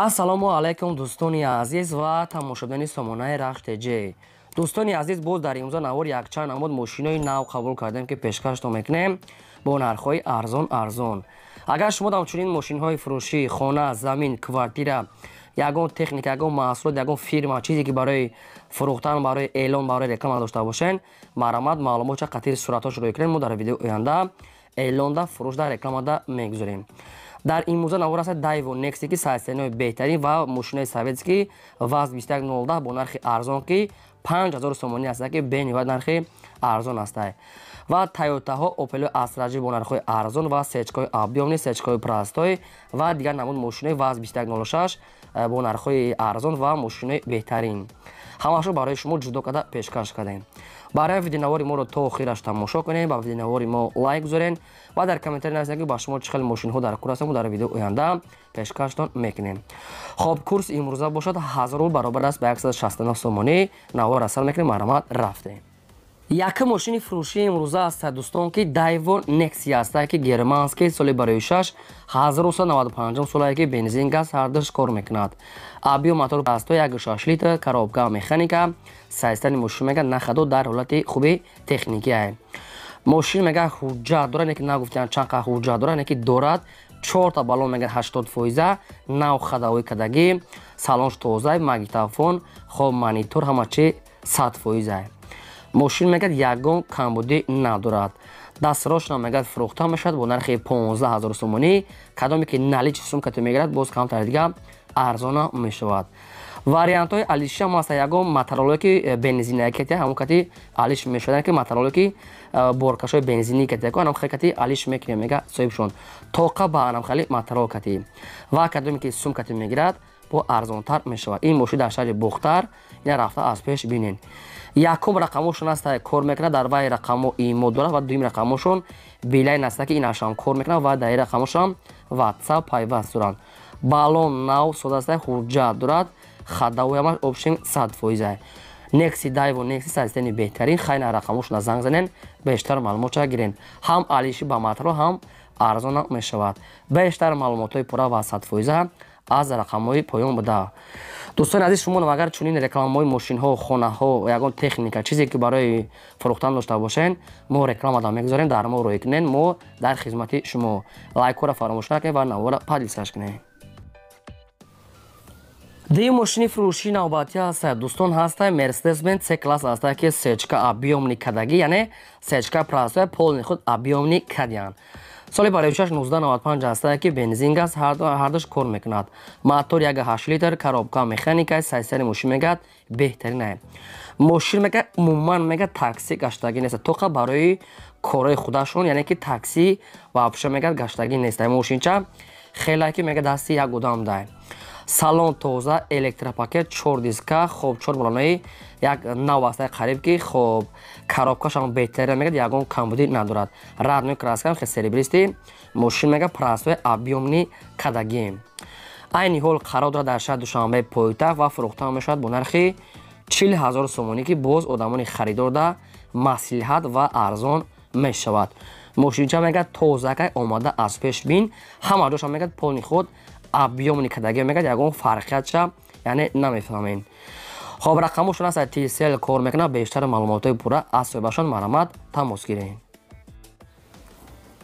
Ассалому алайкум, дӯстони азиз ва тамошобинони сомонаи Рахш ТЖ. Дӯстони азиз, боз дар имрӯза навор якчанд намуд мошинои нав қабул кардем, ки пешкаштон мекунем бо нархҳои арзон арзон. Агар шумо ҳамчунин мошинҳои фурӯшӣ, хона, замин, квартира, ягон техника, ягон маҳсулот, ягон фирма, чизе ки барои фурӯхтан, барои эълон, барои реклама дошта бошен, марҳамат, маълумотча қатири суратҳошро рӯй кунед. Мо дар видеои оянда эълонда, фурӯшда, рекламада мегузорем. Дар имрӯза навор аст Дайво Некси, ки сайсенои беҳтарин ва мошинои советский ВАЗ 2110 бо нархи арзон, ки 5000 сомонӣ аст, ки бениҳоят нархи арзон аст, ва Тойотаҳо, Опелои Астра бо нархҳои арзон ва сечкаҳои объёмный, сечкаҳои простой ва дигар намуд мошинои ВАЗ 2106 бо нархҳои арзон ва мошинои беҳтарин, ҳамаашро барои шумо ҷудо карда пешкаш кардем. Барои видеонавори моро то охираш тамошо кунед, ба видеонавори мо лайк гузоред ва дар комментарий нависед, ки ба шумо чӣ хел мошинҳо дар кор ҳастанд, дар видео оянда пешкаштон мекунем. Хоб, курс имрӯза бошад 1000 рубл, баробар аст ба 169 сомонӣ. Навор асар мекунем, марҳамат, рафтем. Якум мошини фурӯшии имрӯза аст, дӯстон, ки Дайво Некси аст, ки германский, соли барои 6 1995 солае, ки бензин, газ ҳардуш кор мекунад. Объём мотор простой, 1,6 литр, коробка механика. Сайстани мошин мега на ходу, дар ҳолати хуби техникия. Мошин мега ҳуҷҷат дорад, не ки нагуфтиан чанд қа ҳуҷҷат дорад, не ки дорад. Чорта баллон мега 80%, нав ходовой кадагӣ, салонш тоза, магнитофон, хоб, монитор, ҳама чи 100%. Мошин мегӯяд ягон камбудӣ надорад. Дастрошна мегӯяд фурӯхта мешавад бо нархи 15 000 сомонӣ. Кадоме ки наличный сумкате мегирад, боз камтар дига арзона мешавад. Вариантҳои алишиам аст, ягон мотороллер ки бензинаки ҳамон кати алиш мешавад, ки мотороллер ки боркашҳои бензинӣ кати анам хеле кати алиш мекунем, мега соҳибшон тоқа ба анам хеле мотороллер кати. Ва кадоме ки сумкате мегирад, бо арзонтар мешавад. Ин мошин дар шаҳри Бохтар, ина рафта аз пеш бинед. Якум рақамошон аст, кор мекунад, дар вай рақамо имо дорад ва дуюм рақамошон Билайн аст, ки инашам кор мекунад ва дар рақамошам Ватсап пайваст доранд. Баллон нав сода аст, ҳуҷҷат дорад, ходовой ҳамаш общем 100%. Некси, Дайво Некси, сайстени беҳтарин. Хайна рақамошона занг занен, бештар маълумотча гирен. Ҳам алиши ба матро, ҳам арзона мешавад. Бештар маълумотҳои пурра ва 100% аз рақамҳои поён буда. Дӯстони азиз, шумо агар чунин рекламаҳои мошинҳо, хонаҳо, ягон техника, чизе ки барои фурӯхтан дошта бошен, мо рекламада мегузорем, дар мо рӯй кунед, мо дар хизмати шумо. Лайкҳоро фаромӯш накунед ва навора подписаться кунед. Дуюм мошини фурӯшии навбатӣ аст, дӯстон, ҳаста Мерседес Бенз С класс аст, ки сечка объёмный кадагӣ, яъне сечка простой, полный худ объёмный кадиян. Соли барои 1995 аст, ки бензин, газ ҳардуш кор мекунад. Мотор 1,8 литр, коробка механика. Сайсари мошин мегӯяд беҳтарин. Мошин мегӯяд умуман мега такси гаштагӣ нест, тоқа барои корҳои худашон, яъне ки такси вообще мегӯяд гаштагӣ нест. Мошинча хеле ки мега дасти як одам дай. Салон тоза, электропакет, чор диска, хоб, чор баллонаи як нав аст қариб ки. Хоб, коробкашам беҳтарин, мегӯяд ягон камбудӣ надорад. Родной краскам хе серебристый. Мошин мега простой, объёмный кадагӣ. Айни ҳол қарор дорад дар шаҳри Душанбе, пойтахт, ва фурӯхта мешавад бо нархи 40 000 сомонӣ, ки боз одамони харидорда маслиҳат ва арзон мешавад. Мошинча мегӯяд тозакай, омада аз пеш бин, ҳама ҷошам мегӯяд полный худ объёмный кадагӣ, мегӯяд ягон фарқиятша яъне намефаҳмем. Хоб, рақамошон аст, Тисел кор мекунад. Бештари маълумотҳои пурра аз соҳибашон, марҳамат, тамос гиред.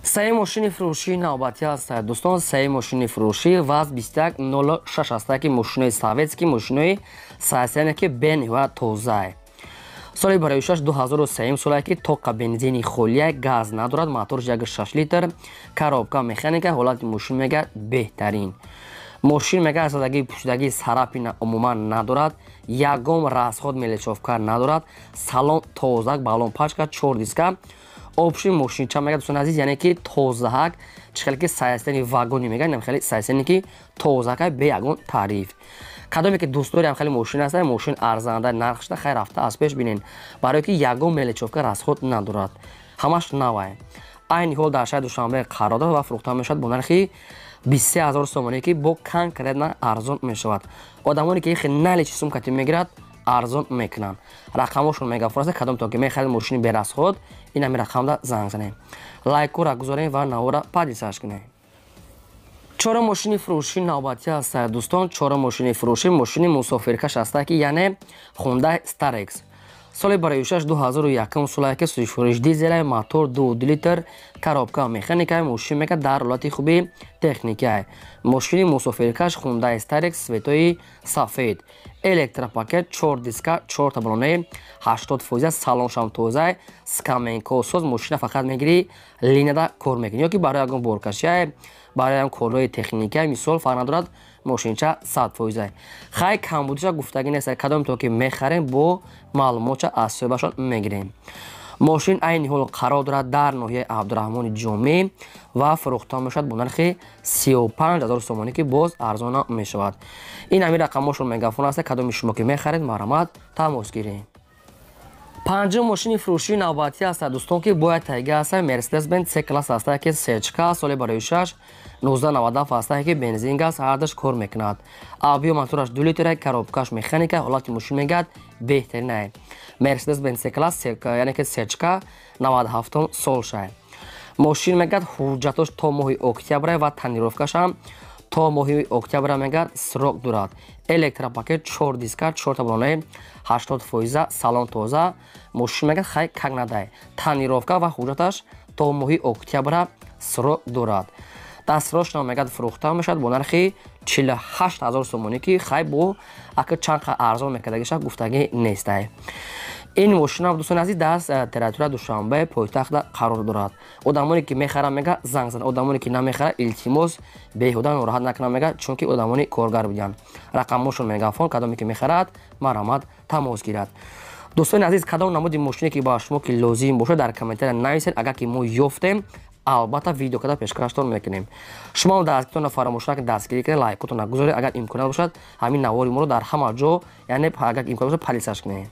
Сеюм мошини фурӯшии навбатӣ аст, дӯстон. Сеюм мошини фурӯшӣ ВАЗ 2106 аст, ки мошинои советский, мошинои сайсяне, ки бениҳоят тозае. Соли барои 2003 солае, ки тоқа бензини холия, газ надорад. Моторш 1,6 литр, коробка механика. Ҳолати мошин мега беҳтарин. Мошин мега азадагии пӯшидагии царапина умуман надорад, ягон расход, мелочёвка надорад. Салон тозак, баллон пачка, чор диска. Общий мошинча мега, дӯстони азиз, яъне ки тозаҳак, чӣ хеле ки сайастани вагони мега, инам хеле сайастане ки тозака, бе ягон таъриф. Кадоме ки дӯстдори ам хеле мошин аст, мошин арзанда нархшда, хайр, рафта аз пеш бинен, барое ки ягон мелочёвка, расход надорад, ҳамаш навае. Айни ҳол дар шаҳри Душанбе қарор дорад ва фурӯхта мешавад бо нархи 23 000 сомонӣ, ки бо конкретно арзон мешавад. Одамоне ки хе наличный сумкати мегирад, арзон мекунанд. Рақамошон мегафураса. Кадомтон ки мехаред мошини бе расход, ин ҳами рақамда занг занем, лайкура гузорем ва навора подписаться кунем. Чорум мошини фурӯшӣ навбатӣ аст, дӯстон. Чорум мошини фурӯшӣ мошини мусофиркаш аст, ки яъне Hyundai Starex. Соли бароюшаш 2001 солае, ки сӯзишвориш дизелай, мотор 2 литр, коробка механика. Мошин мека дар ҳолати хуби техникия. Мошини мусофиркаш Hyundai Starex, цветои сафед, электропакет, 4 диска, 4 таблонаи 80%, салоншам тоза, скамейка соз. Мошина фақат мегирӣ, линияда кор мекунӣ ё ки барои ягон боркашия, барои ягон корҳои техникия, мисол, фарқ надорад. Мошинча 100%. Хай, камбудиша гуфтагӣ нест. Кадом то ки мехарем, бо маълумотча аз соҳибашон мегирем. Мошин айни ҳол қарор дорад дар ноҳияи Абдураҳмони Ҷомӣ ва фурӯхта мешавад бо нархи 35 000 сомонӣ, ки боз арзона мешавад. Ин ҳамин рақамошон мегафон аст. Кадоми шумо ки мехаред, марҳамат, тамос гиред. Панҷум мошини фурӯшии навбатӣ аст, дӯстон, ки бояд тайга аст. Мерседес Бенз С класс аст, ки сечка, соли барои 6 1997 аст, ки бензин, газ ҳардаш кор мекунад. Объём мотораш 2 литра, коробкаш механика. Ҳолати мошин мегӯяд беҳтаринае. Мерседес Бенз С класс, яъне ки сечка, 97 сол шай. Мошин мегӯяд ҳуҷҷатош то моҳи октябра ва тонировкашам то моҳи октябра мегӯяд срок дорад. Электропакет, чор диска, чор таблонаи 80%, салон тоза. Мошин мегӯяд хай как надай, тонировка ва ҳуҷҷаташ то моҳи октябра срок дорад. Дастрошно мегӯяд фурӯхта мешавад бо нархи 48 000 сомонӣ, ки хай бо ака чанд арзон мекардагиша гуфтагӣ нестай. Ин мошина, дӯстони азиз, дар территория Душанбе пойтахта қарор дорад. Одамоне ки мехаранд, мега занг зан. Одамоне ки намехаранд, илтимос, беҳуда нороҳат накунанд, мега, чунки одамони коргар буданд. Рақамошон мегафон. Кадоме ки мехарад, марҳамат, тамос гирад. Дӯстони азиз, кадом намуди мошине ки ба шумо ки лозим бошад, дар комментария нависед. Агар ки мо ёфтем, албатта видео када пешкаштон мекунем. Шумо дастгиритонро фаромӯш накунед, дастгирӣ кунед, лайкотонро гузоред. Агар имконият бошад, ҳамин навори моро дар ҳама ҷо, яъне агар имкон бошад, поделиться кунед.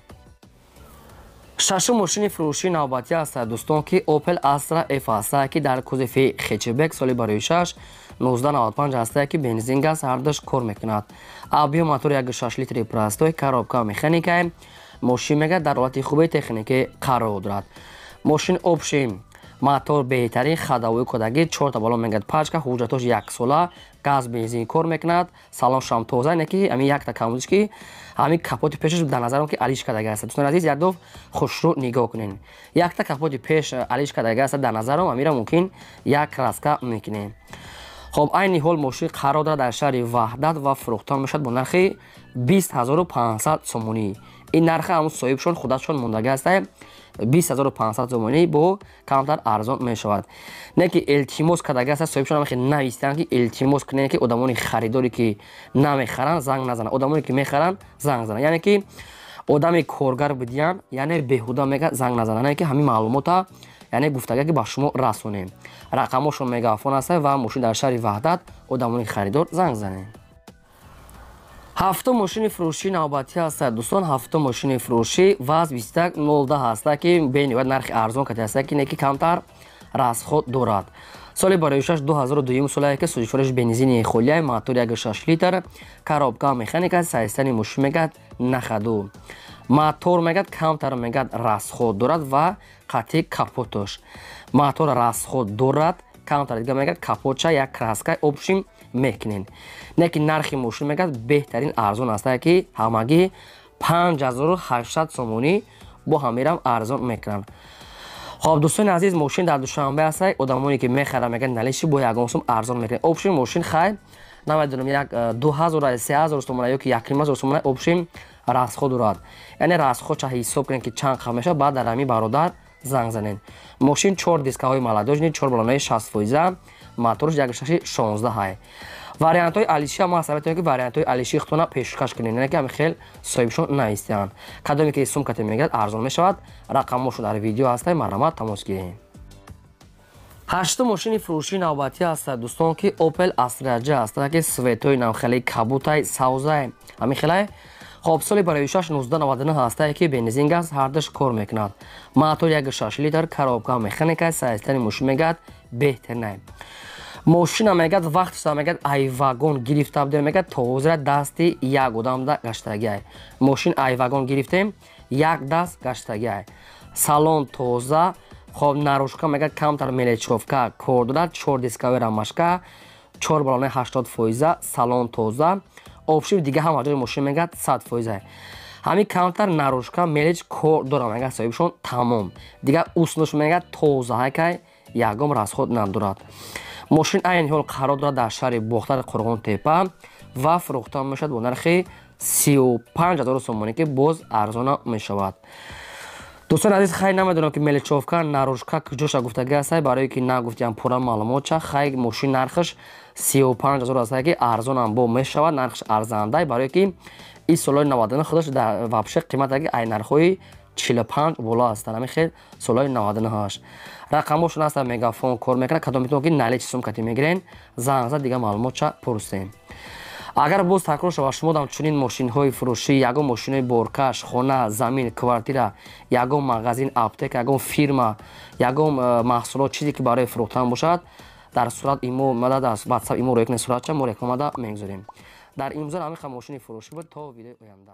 Шашум мошини фурӯшии навбатӣ аст, дӯстон, ки Opel Astra F аст, ки дар кузови хэтчбек, соли барои 6 1995 аст, ки бензин, газ ҳардаш кор мекунад. Объём мотор 1,6 литри простой, коробка механика. Мошин мегӯяд дар ҳолати хуби техникӣ қарор дорад. Мошин общий мотор беҳтарин, ходовой кодагӣ, чорта бало мегӯяд пачка, ҳуҷҷатош яксола, газ, бензин кор мекунад, салоншам тоза. Не ки ҳамин якта камудиш, ки ҳамин капоти пешаш дар назарам ки алиш кардага аст. Дӯстони азиз, якдоф хушрӯ нигоҳ кунед, якта капоти пеш алиш кардага аст дар назарам. Амира мумкин як краска мекунем. Хоб, айни ҳол мошин қарор дорад дар шаҳри Ваҳдат ва фурӯхта мешавад бо нархи 20 500 сомонӣ. Ин нарха ҳамун соҳибшон худашон мондага аст, 20 500 сомонӣ, бо камтар арзон мешавад. Не ки илтимос кардага аст соҳибшон, ҳам навистанд, ки илтимос кунед, ки одамони харидоре ки намехаранд, занг назананд, одамоне ки мехаранд, занг зананд. Яъне ки одами коргар бидиҳанд, яъне беҳуда мега занг назананд. Яъне ки ҳамин маълумота, яъне гуфтага, ки ба шумо расонем. Рақамошон мегафон аст ва мошин дар шаҳри Ваҳдат. Одамони харидор занг занед. Ҳафтум мошини фурӯшии навбатӣ аст, дӯстон. Ҳафтум мошини фурӯшӣ ВАЗ 2110 аст, ки бениҳоят нархи арзон кати аст, ки не ки камтар расход дорад. Соли бароишаш 2002 солае, ки сӯзишвориш бензини холияй, мотор 1,6 литр, коробка механика. Состояние мошин мегӯяд на ходу. Мотор мегӯяд камтар мегӯяд расход дорад ва қатъи капотош мотор расход дорад камтар. Дига мегӯяд капотча як краска общим мекунед. Не ки нархи мошин мегӯяд беҳтарин арзон аст, ки ҳамагӣ 5800 сомонӣ, бо ҳамирам арзон мекунанд. Хоб, дӯстони азиз, мошин дар Душанбе аст. Одамоне ки мехаранд, мегӯяд налиши бо ягон сум арзон мекунед. Общим мошин хай намедонам, як 2000, 3000 сомона ё ки 1500 сомона общим расход дорад. Яъне расходча ҳисоб кунед, ки чанд қад мешавад, баъд дар ҳамин бародар занг занед. Мошин чор дискаҳои молодёжный, чор балонаи 60%, моторш 1,6 16 ҳай. Вариантҳои алиши ма ҳаст, ки вариантҳои алиши худтона пешкаш кунед. Яъне ки ҳами хел соҳибшон наистиҳанд. Кадоме ки сумкате мегирад, арзон мешавад. Рақамошо дар видео ҳастай, марҳамат, тамос гиред. Ҳаштум мошини фурӯшии навбатӣ аст, дӯстон, ки Opel Astra J аст, ки цветои навхелаи кабутай, савзай, ҳамин хелай. Хоб, соли барои 6 1999 ҳастае, ки бензин, газ ҳардаш кор мекунад, мотор 1,6 литр, коробка механика. Состояние мошин мегӯяд беҳтаринай. Мошина мегӯяд вақтша мегӯяд ай вагон гирифта будем, мегӯяд то ҳозира дасти як одамда гаштагиай. Мошин ай вагон гирифтем, як даст гаштагиай, салон тоза. Хоб, наружка мегӯяд камтар мелочёвка кор дорад, чор дисковая рамашка. 4 баллонаи 80%, салон тоза, обшив дига ҳама ҷои мошин мегӯяд 100%. Ҳамин камтар наружка, мелочь кор дорам, мегӯяд соҳибшон, тамом. Дигар уснуш мегӯяд тоза, ҳайкай ягон расход надорад. Мошин айни ҳол қарор дорад дар шаҳри Бохтар, Қурғонтепа, ва фурӯхта мешавад бо нархи 35 000 сомонӣ, ки боз арзона мешавад. Дӯстони азиз, хай, намедонам, ки мелочёвка, наружка куҷоша гуфтаги ҳастай, барое ки нагуфтиам пурра маълумотча. Хай, мошин нархаш 35 000 ҳастай, ки арзонам бо мешавад, нархаш арзандай, барое ки ин солҳои 99 худаш вообще қиматаги ай нархҳои 45 боло ҳастанд. Ҳамин хел солҳои 98 рақамҳошон ҳастанд, мегафон кор мекунад. Кадом метавон, ки наличный сум кати мегирен, занг зад, дига маълумотча пурсем. Агар боз такрор шавад, шумо дам чунин мошинҳои фурӯшӣ, ягон мошинҳои боркаш, хона, замин, квартира, ягон магазин, аптека, ягон фирма, ягон маҳсулот, чизе ки барои фурӯхтан бошад, дар сурат имо мада дар ватсап имо рӯй кунед суратча, мо рекламада мегузорем. Дар имзор ҳамин мошини фурӯшӣ буд. То видеои оянда.